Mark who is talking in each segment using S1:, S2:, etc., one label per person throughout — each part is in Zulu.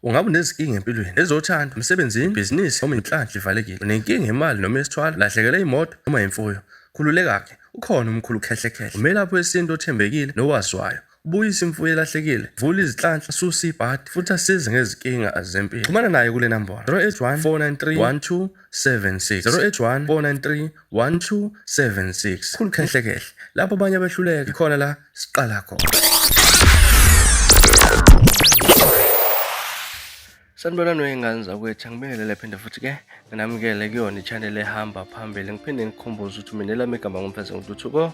S1: Ungabe unezinkinga empilweni, ezothando, emsebenzini, ibhizinisi noma inhlanhla ivalekile. Unenkinga yemali noma yesithwalo, ulahlekelwe imoto noma imfuyo. Khululeka-ke, ukhona umkhulu Khehlekhehle, umelaphi wesintu othembekile nowaziwayo. Ubuyisa imfuyo elahlekile, vula izinhlanhla, asuse ibhadi futhi asize ngezinkinga zempilo. Xhumana naye kule nambolo 081 493 1276 081 493 1276. Khulu Khehlekhehle, lapho abanye abehluleka, ikhona la siqala khona. Sanibonani wey'ngane zakwethu, angibingelele phinde futhi-ke nginamukele kuyona i-channel ehamba phambili. Ngiphinde ngikukhumbuze ukuthi mina elami igama ngumfeze ngintuthuko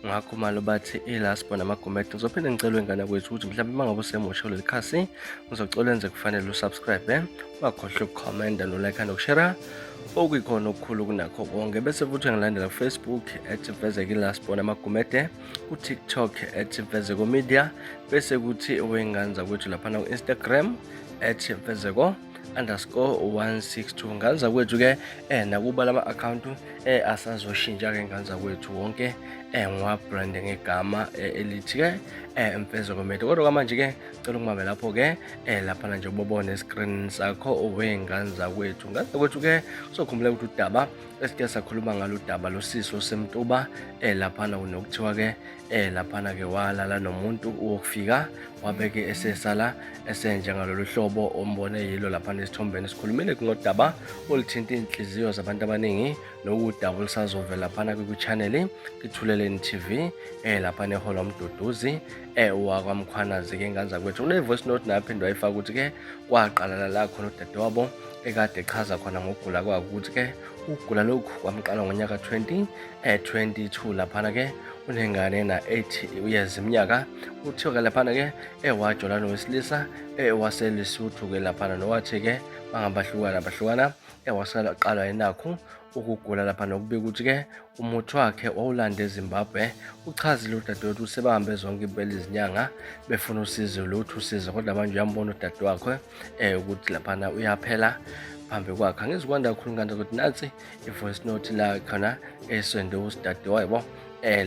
S1: ngakhumalo bathi ilasbo namagumede. Ngizophinde ngicele wey'ngane kwethu ukuthi mhlawumbe uma ngabe usemusha kuleli khasi ngizocela enze kufanele usubscribe, ungakhohlwa ukukhomenta nolike nokushera okuyikhona okukhulu kunakho konke. Bese futhi ngilandela ku-Facebook at Mfezeka ilasbo namagumede, ku-TikTok at Mfezeko Media, bese kuthi wey'ngane zakwethu laphana ku-Instagram at Mfezeko underscore 162. Ngane zakwethu ke nakuba lama account asazoshintsha ke ngane zakwethu wonke ngiwabrande ngegama elithi ke Mfezeko Media, kodwa kwamanje ke cela ukubambe lapho ke laphana nje ubobone screen sakho wey'ngane zakwethu. Ngane zakwethu ke sokhumbula ukuthi udaba esike sakhuluma ngalo udaba losisi osemtuba laphana kunokuthiwa ke laphana ke walala nomuntu wokufika wabeke esesala esenjengalolu hlobo ombone yilo laphana esithombeni. Sikhulumile ngodaba oluthinta iy'nhliziyo zabantu abaningi nokudaba olusazovela laphana kwi-channel Ithuleleni TV laphana eholwa uMduduzi wakwaMkhwanazi ke ngane zakwethu. Une-voice note naye aphinde wayifaka ukuthi ke kwaqala la khona udadewabo ekade echaza khona ngokugula kwakhe ukuthi ke ukugula lokhu kwamqala ngonyaka 2022 laphana ke unengane na-8 years iminyaka. Kuthiwa ke laphana ke ewajola nowesilisa waseLesotho ke laphana nowathi ke bangabahlukana bahlukana ewasala qalwa yenakho ukugula lapha nokubika ukuthi ke umuthi wakhe wawulanda eZimbabwe. Uchazile udadewethu usebahambe zonke impela izinyanga befuna usizo lutho usizo, kodwa manje uyambona udadewakhe ukuthi laphana uyaphela phambi kwakhe. Angizukwanda kakhulu ngane ukuthi nansi i-voice note la khona esende usidadewabo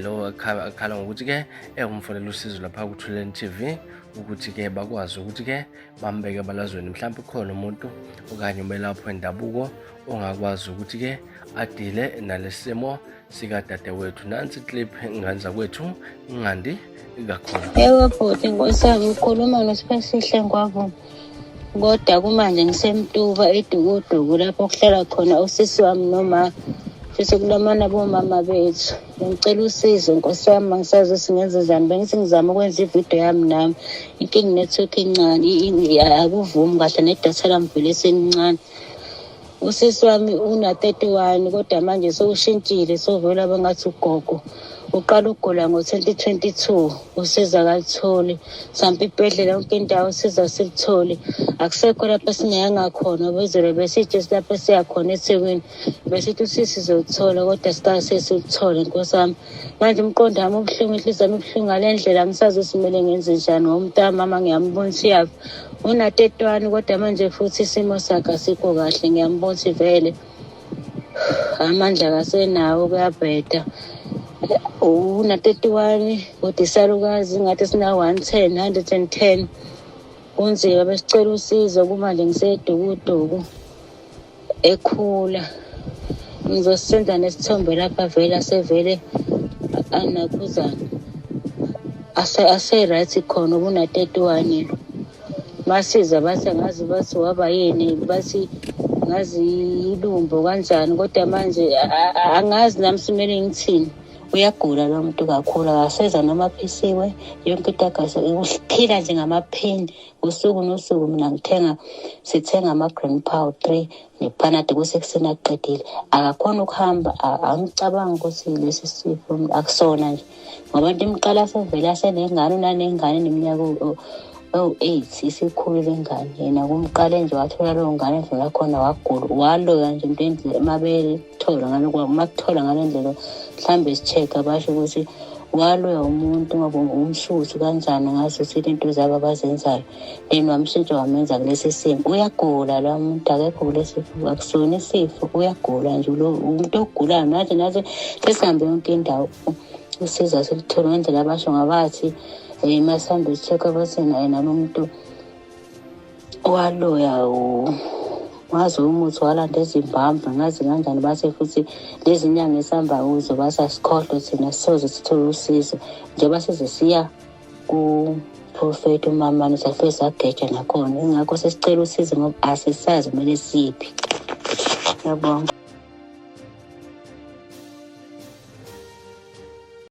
S1: lo akhala ngokuthi ke umfonela usizo lapha kuThuleleni TV ukuthi ke bakwazi ukuthi ke bambeke ebalazweni, mhlawumbe khona umuntu okanye umelaphi wendabuko ongakwazi ukuthi ke adile nalesimo sikadadewethu. Nansi clip ngane zakwethu, ngandi kakhulu.
S2: Ewe bhuti, nkosi yami, ukhuluma noSiphesihle Ngwavuma. Kodwa kumanje ngisemtuba eDukuduku lapho kuhlala khona usisi wami noma futhi kulamana bomama bethu. Ngicela usizo nkosi yami, angisazi ukuthi ngenze njani. Bengithi ngizama ukwenza ividiyo yami nami. Inkinga inethiwekhi encane, akuvumi kahle nedatha lami vele selincane. Usisi wami una-31 kodwa manje sewushintshile, sewuvela bengathi ugogo. Uqala ukugula ngo-2022, usizo akalitholi. Sampa ibhedlela yonke indawo usizo asilitholi. Akusekho lapho esingeyanga khona, bezolo besithi lapho esiya khona eThekwini. Besithi usisi sizoluthola kodwa sikaze siluthole nkosi yami. Manje umqondo wami ubuhlungu, inhliziyo yami ibuhlungu ngale ndlela, angisazi ukuthi kumele ngenze njani ngoba umntamama ngiyambona ukuthi uyafa. Una-31 kodwa manje futhi isimo sakhe asikho kahle, ngiyambona ukuthi vele amandla akasenawo kuyabheda. Una-31 kodwa isalukazi ngathi sina-110, 110. Kunzima, besicela usizo kumanje ngisedukuduku ekhula. Ngizosenda nesithombe lapha vele asevele anakhuzana. Ase-right khona ubuna-31 lo. Basiza bathi angazi bathi waba yini, bathi ngazi ilumbo kanjani, kodwa manje angazi nami simele ngithini. Uyagula lo muntu kakhulu, akaseza noma aphisiwe yonke into akase uphila nje ngamaphini usuku nosuku. Mina ngithenga sithenga ama-green power 3 nepanado kusekuseni akuqedile. Akakhona ukuhamba, angicabangi ukuthi lesi sifo akusona nje ngoba into imqala sevele asenengane, unanengane neminyaka ewu-8 isikhulile ingane. Yena kumqale nje wathola leyo ngane edlula khona wagula waloya nje into endlela emabethola ngalo makuthola ngale ndlela mhlawumbe si-check-a basho ukuthi waloya umuntu ngoba umsuthu kanjani ngazi ukuthi into zabo abazenzayo. Then wamshintsha wamenza kulesi simo. Uyagula lo muntu, akekho kulesi sifo, akusona isifo, uyagula nje lo umuntu ogulayo. Nathi nathi sesihambe yonke indawo usizo asilithole ngendlela abasho ngabathi masihambe si-check-a bathi naye nalo muntu Waloya wazi umuthi walanda eZimbabwe, ngazi kanjani, base futhi lezi nyanga esihamba kuzo base asikhohlwe thina, sisoze sithole usizo njengoba size siya kuprofethi umamane, safike sageja nakhona. Ingakho sesicela usizo ngoba asisazi kumele siphi. Ngiyabonga.